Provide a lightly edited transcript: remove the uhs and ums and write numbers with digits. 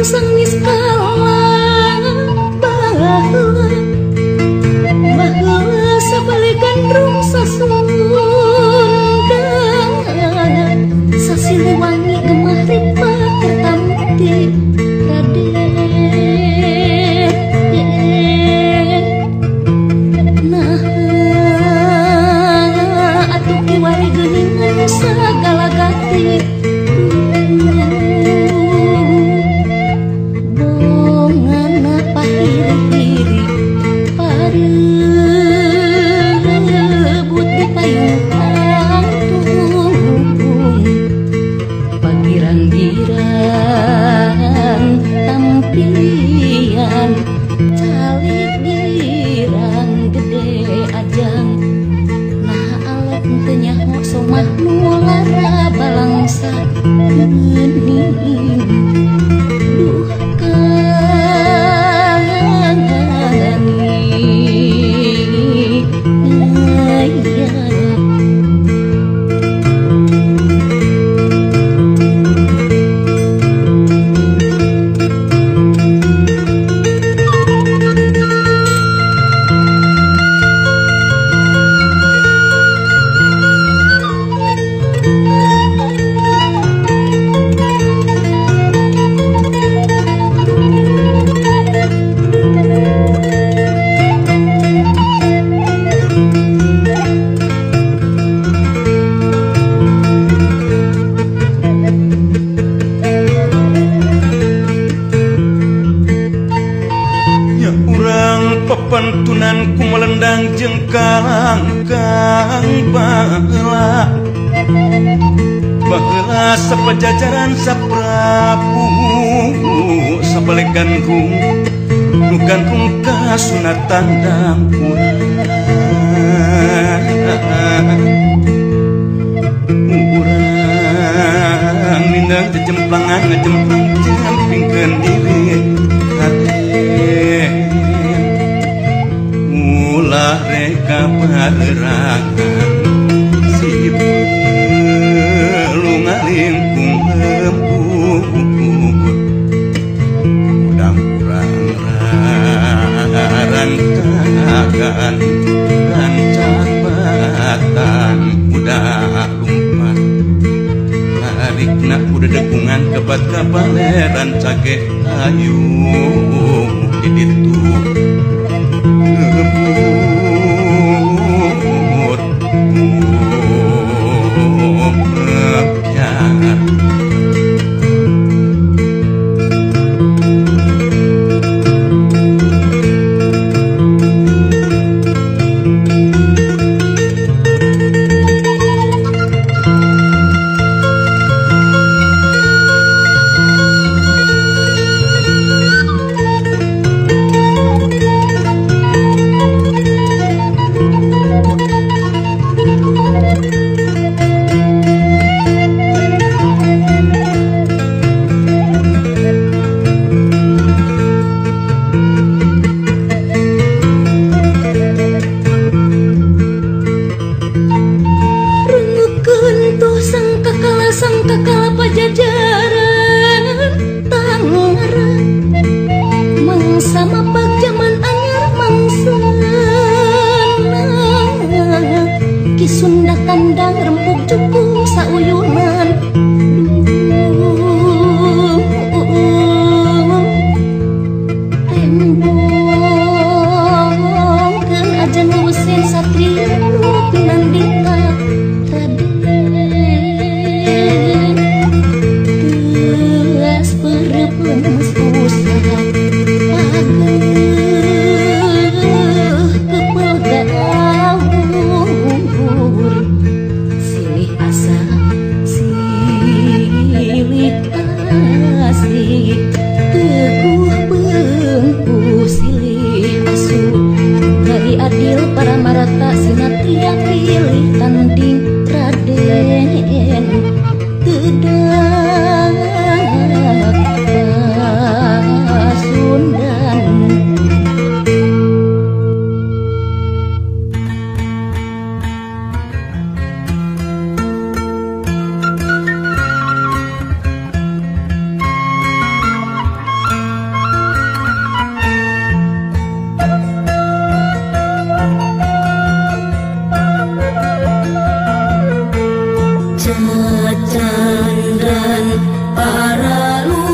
sungsang niskala baheula baheula sabalik gandrung sasundangan sasiliwangi gemah ripah kertamti Raden. Nah atuh kiwari geuningan sagala gati bongana pahiri-hiri parebut di payung kangtung pagirang-girang tampian calik girang gede ajang nah alok teu nyaho somah nu lara balangsa geuning duh Pantunan ku melendang jeung kalangkang baheula baheula sapajajaran saprabu sabalik gandrung nu gandrung kasunatan dangkurang urang nindang jejemplangan ngejemplang jempingkeun diri Raden ulah reka parerangan si pelu ngalingkung lembut udang kurang rantakan rancak batan udah lumpat tarikna kuda dekungan kebat kabaleran cage ayu di ditu lembut biar. Sangkakala pajajaran tangerang mangsa mapak jaman anyar mangsana Ki Sunda kandang rempug jukung sauyunan tembongkeun ajeng ngeusin satria nu pinandita Raden. Pesantren para